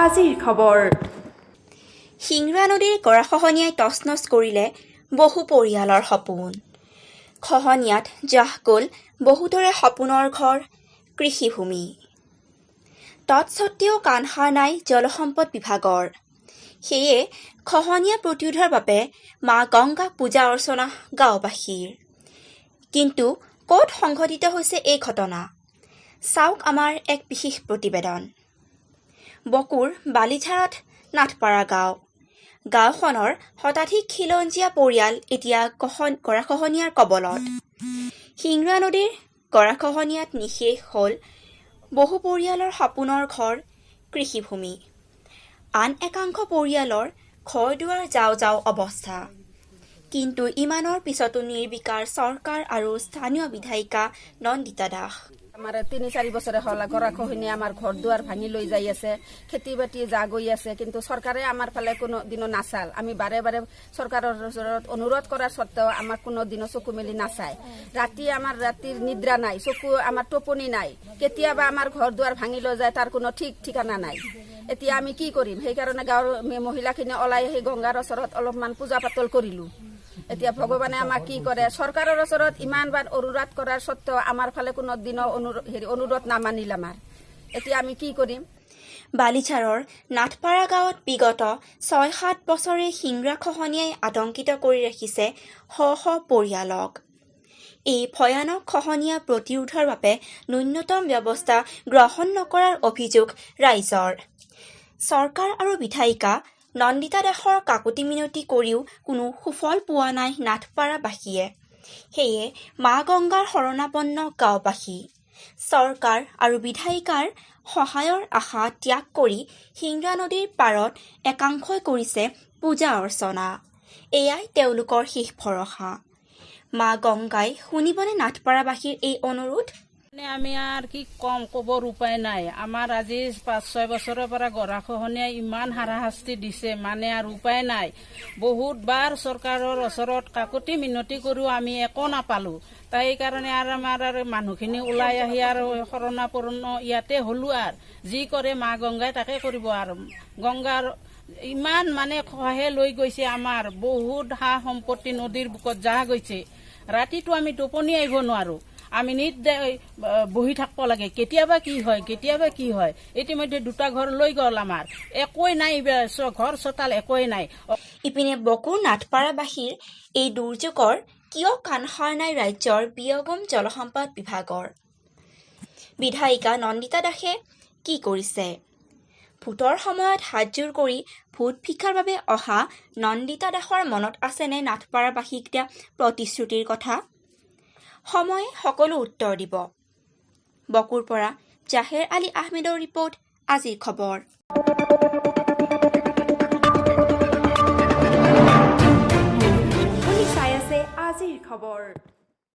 আজিৰ খবৰ। শিংৰা নদীৰ গৰাখহনীয়াই তছনছ কৰিলে বহু পৰিয়ালৰ সপোন। খহনীয়াত জাহ গ'ল বহুতৰে সপোনৰ ঘৰ, কৃষিভূমি। তৎসত্ত্বেও কাণসাৰ নাই জলসম্পদ বিভাগৰ। সেয়ে খহনীয়া প্ৰতিৰোধৰ বাবে মা গংগাক পূজা অৰ্চনা গাঁওবাসীৰ। কিন্তু ক'ত সংঘটিত হৈছে এই ঘটনা? চাওক আমাৰ এক বিশেষ প্ৰতিবেদন। বকোৰ বালিঝাৰত নাথপাৰা গাঁও। গাঁওখনৰ শতাধিক খিলঞ্জীয়া পৰিয়াল এতিয়া গৰাখহনীয়াৰ কবলত। শিংৰা নদীৰ গৰাখহনীয়াত নিঃশেষ হ'ল বহু পৰিয়ালৰ সপোনৰ ঘৰ, কৃষিভূমি। আন একাংশ পৰিয়ালৰ ঘৰ দুৱাৰ যাওঁ যাওঁ অৱস্থা। কিন্তু ইমানৰ পিছতো নিৰ্বিকাৰ চৰকাৰ আৰু স্থানীয় বিধায়িকা নন্দিতা দাস। আমাৰ 3-4 বছৰে হ'ল, গৰাখহনীয়া আমাৰ ঘৰ দুৱাৰ ভাঙি লৈ যাই আছে, খেতি বাতি যা গৈ আছে। কিন্তু চৰকাৰে আমাৰ ফালে কোনো দিনো নাচাল। আমি বাৰে বাৰে চৰকাৰৰ ওচৰত অনুৰোধ কৰাৰ সত্ত্বেও আমাক কোনো দিনো চকু মেলি নাচায়। ৰাতি আমাৰ ৰাতিৰ নিদ্ৰা নাই, চকু আমাৰ টোপনি নাই। কেতিয়াবা আমাৰ ঘৰ দুৱাৰ ভাঙি লৈ যায়, তাৰ কোনো ঠিক ঠিকনা নাই। এতিয়া আমি কি কৰিম? সেইকাৰণে গাঁৱৰ মহিলাখিনি ওলাই আহি গংগাৰ ওচৰত অলপমান পূজা পাতল কৰিলোঁ। এতিয়া ভগৱানে আমাক কি কৰে। চৰকাৰৰ ওচৰত ইমানবাৰ অনুৰোধ কৰাৰ সত্ত্বেও আমাৰ ফালে কোনো দিনো হেৰি অনুৰোধ নামানিল আমাৰ। এতিয়া আমি কি কৰিম? বালিঝাৰৰ নাথপাৰা গাঁৱত বিগত 6-7 বছৰে শিংৰা খহনীয়াই আতংকিত কৰি ৰাখিছে শ শ পৰিয়ালক। এই ভয়ানক খহনীয়া প্ৰতিৰোধৰ বাবে ন্যূনতম ব্যৱস্থা গ্ৰহণ নকৰাৰ অভিযোগ ৰাইজৰ। চৰকাৰ আৰু বিধায়িকা নন্দিতা দাসৰ কাকূতি মিনতি কৰিও কোনো সুফল পোৱা নাই নাথপাৰাবাসীয়ে। সেয়ে মা গংগাৰ শৰণাপন্ন গাঁওবাসী। চৰকাৰ আৰু বিধায়িকাৰ সহায়ৰ আশা ত্যাগ কৰি শিংৰা নদীৰ পাৰত একাংশই কৰিছে পূজা অৰ্চনা। এয়াই তেওঁলোকৰ শেষ ভৰসা। মা গংগাই শুনিবনে নাথপাৰাবাসীৰ এই অনুৰোধ? মানে আমি আৰু কি ক'ম, ক'বৰ উপায় নাই। আমাৰ আজি 5-6 বছৰৰ পৰা গৰাখহনীয়াই ইমান হাৰাশাস্তি দিছে, মানে আৰু উপায় নাই। বহুতবাৰ চৰকাৰৰ ওচৰত কাকূতি মিনতি কৰিও আমি একো নাপালো। তাই কাৰণে আৰু আমাৰ আৰু মানুহখিনি ওলাই আহি আৰু শৰণাপন্ন ইয়াতে হলো। আৰু যি কৰে মা গংগাই তাকে কৰিব। আৰু গংগাৰ ইমান মানে খহে লৈ গৈছে, আমাৰ বহুত সা সম্পত্তি নদীৰ বুকত জাহ গৈছে। ৰাতিটো আমি টোপনি আহিব নোৱাৰো। আমি নিত বহি থাকিব লাগে, কেতিয়াবা কি হয়, কেতিয়াবা কি হয়। ইতিমধ্যে দুটা ঘৰ লৈ গ'ল আমাৰ। একোৱেই নাই, ঘৰ চোতাল একোৱেই নাই। ইপিনে বকোৰ নাথপাৰাবাসীৰ এই দুৰ্যোগৰ কিয় কাণসাৰ নাই ৰাজ্যৰ বিয়গম জলসম্পদ বিভাগৰ? বিধায়িকা নন্দিতা দাসে কি কৰিছে? ভোটৰ সময়ত হাতযোৰ কৰি ভোট ভিক্ষাৰ বাবে অহা নন্দিতা দাসৰ মনত আছেনে নাথপাৰাবাসীক দিয়া প্ৰতিশ্ৰুতিৰ কথা? সময়ে সকলো উত্তৰ দিব। বকোৰ পৰা জাহেৰ আলী আহমেদৰ ৰিপৰ্ট, আজিৰ খবৰ। আপুনি চাই আছে আজিৰ খবৰ।